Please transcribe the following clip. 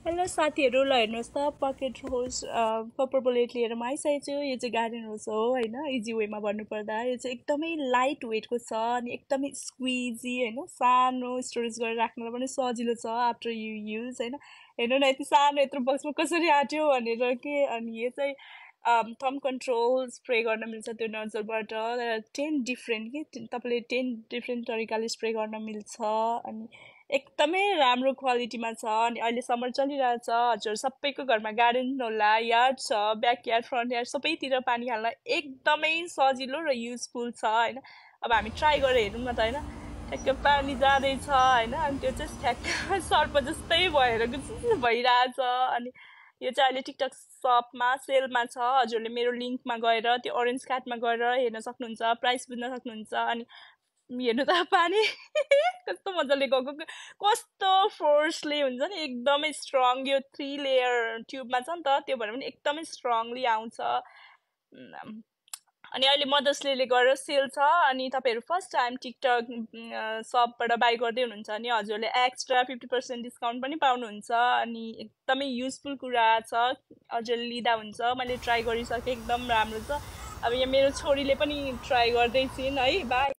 Hello साथीहरू, ल हेर्नुहोस् त पकेट रोज कपर बुलेट लिएर म आइसकेको छु। यो चाहिँ गार्डन रोज हो होइन, इजी वेमा भन्नुपर्दा यो चाहिँ एकदमै लाइट वेटको छ अनि एकदमै स्क्विजी होइन, सानो स्टोरेज गरेर राख्नलाई पनि सजिलो छ आफ्टर यु युज होइन। हेर्नु न यति सानो यत्रो बक्समा कसरी आँट्यो भनेर के। अनि यो चाहिँ थम कन्ट्रोल स्प्रे गर्न मिल्छ त्यो नजलबाट 10 डिफ्रेन्ट कि तपाईँले 10 डिफ्रेन्ट तरिकाले स्प्रे गर्न मिल्छ। अनि एकदमै राम्रो क्वालिटीमा छ। अनि अहिले समर चलिरहेछ, हजुर सबैको घरमा गार्डन होला, यार्ड छ, ब्याकयार्ड फ्रन्ट यार्ड सबैतिर पानी हाल्न एकदमै सजिलो र युजफुल छ होइन। अब हामी ट्राई गरेर हेरौँ न त होइन। ठ्याक्क पानी जाँदैछ होइन, अनि त्यो चाहिँ ठ्याक्क सर्प जस्तै भएर भइरहेछ। अनि यो चाहिँ अहिले टिकटक सपमा सेलमा छ, हजुरले मेरो लिङ्कमा गएर त्यो ओरेन्ज कार्डमा गएर हेर्न सक्नुहुन्छ, प्राइस बुझ्न सक्नुहुन्छ। अनि हेर्नु त पानी कस्तो मजाले गएको, कस्तो फोर्सले हुन्छ नि, एकदमै स्ट्रङ। यो 3 लेयर ट्युबमा छ नि त, त्यो भएर पनि एकदमै स्ट्रङली आउँछ। अनि अहिले मदर्स डेले गरेर सेल छ। अनि तपाईँहरू फर्स्ट टाइम टिकटक सपबाट बाई गर्दै हुनुहुन्छ भने हजुरले एक्स्ट्रा 50% डिस्काउन्ट पनि पाउनुहुन्छ। अनि एकदमै युजफुल कुरा छ, हजुरले लिँदा हुन्छ। मैले ट्राई गरिसकेँ, एकदम राम्रो छ। अब यहाँ मेरो छोरीले पनि ट्राई गर्दैछिन् है। बाई।